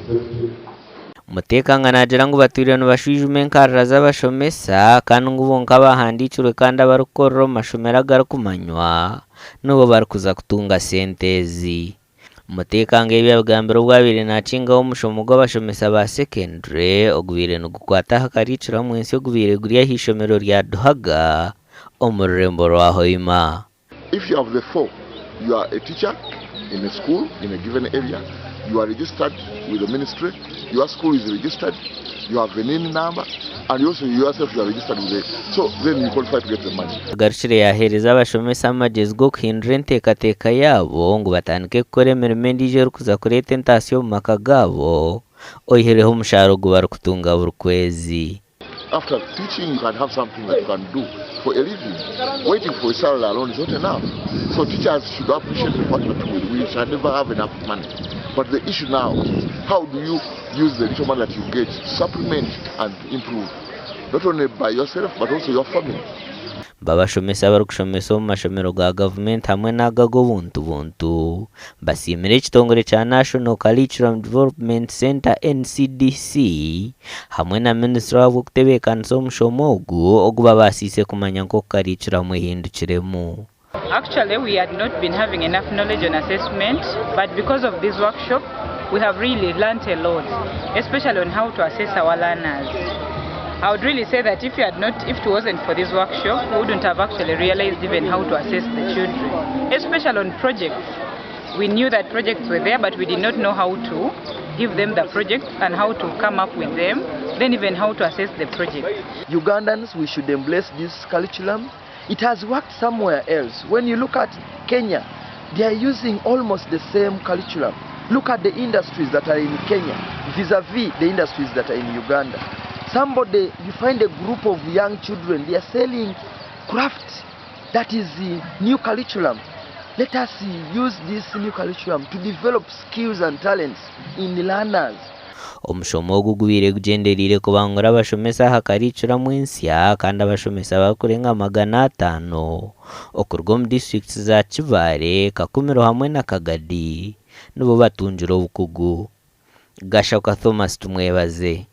safety. Mutekanga naagira ngu batwire nibashwijuma enkarira z'abashomesa kandi ngu bonka abahandiikirwe kandi abarikukorera omu mashomero agarikumanywa nibo barikuza kutunga sente ezi. Mutekanga ebi abigambire obu abaire nakingaho omushomo gw'abashomesa ba secondary ogubaire nigukwata aha curriculum ensya ogubaire guri aha ishomero rya Duhaga omu rurembo rwa Hoima. If you have the four, you are a teacher in a school in a given area, you are registered with the ministry, your school is registered, you have a NIN number and also you yourself you are registered with the so then you qualify to get the money. Agarukire yaaheereza abashomesa amagyezi g'okuhindura enteekateeka yaabo ngu batandike kukora emirimo endiijo erikuza kureeta entaasya omu maka gaabo oihireho omushaara ogu barikutunga buri kwezi. After teaching you can have something that you can do for a living. Waiting for a salary alone is not enough. So teachers should appreciate the fact that we, we shall never have enough money. But the issue now is how do you use the little money that you get to supplement and improve, not only by yourself but also your family. Babashomesa abarikushomesa omu mashomero ga gavumenti hamwe n'ago ag'obuntu buntu basiimire ekitongore kya National Curriculum Development Centre, NCDC, hamwe na minisitule ahabw'okutebeekanisa omushomo ogu ogubabaasiise kumanya nk'oku karikiramu ehindukiremu. Actually we had not been having enough knowledge on assessment but because of this workshop we have really learnt a lot especially on how to assess our learners. I would really say that if you had not, if it wasn't for this workshop, we wouldn't have actually realized even how to assess the children, especially on projects. We knew that projects were there, but we did not know how to give them the projects and how to come up with them, then even how to assess the projects. Ugandans, we should embrace this curriculum. It has worked somewhere else. When you look at Kenya, they are using almost the same curriculum. Look at the industries that are in Kenya vis-a-vis the industries that are in Uganda. Somebody, you find a group of young children, they are selling craft. That is the new curriculum. Let us use this new curriculum to develop skills and talents in learners. Omushomo ogu gubaire gugyendereire kubangura abashomesa aha karikiramu ensya kandi abashomesa barikurenga 500 okuruga omu disiturikiti za Kibaale, Kakumiro hamwe na Kagadi nibo batungire obukugu. Gashakwa Thomas Tumwebaze.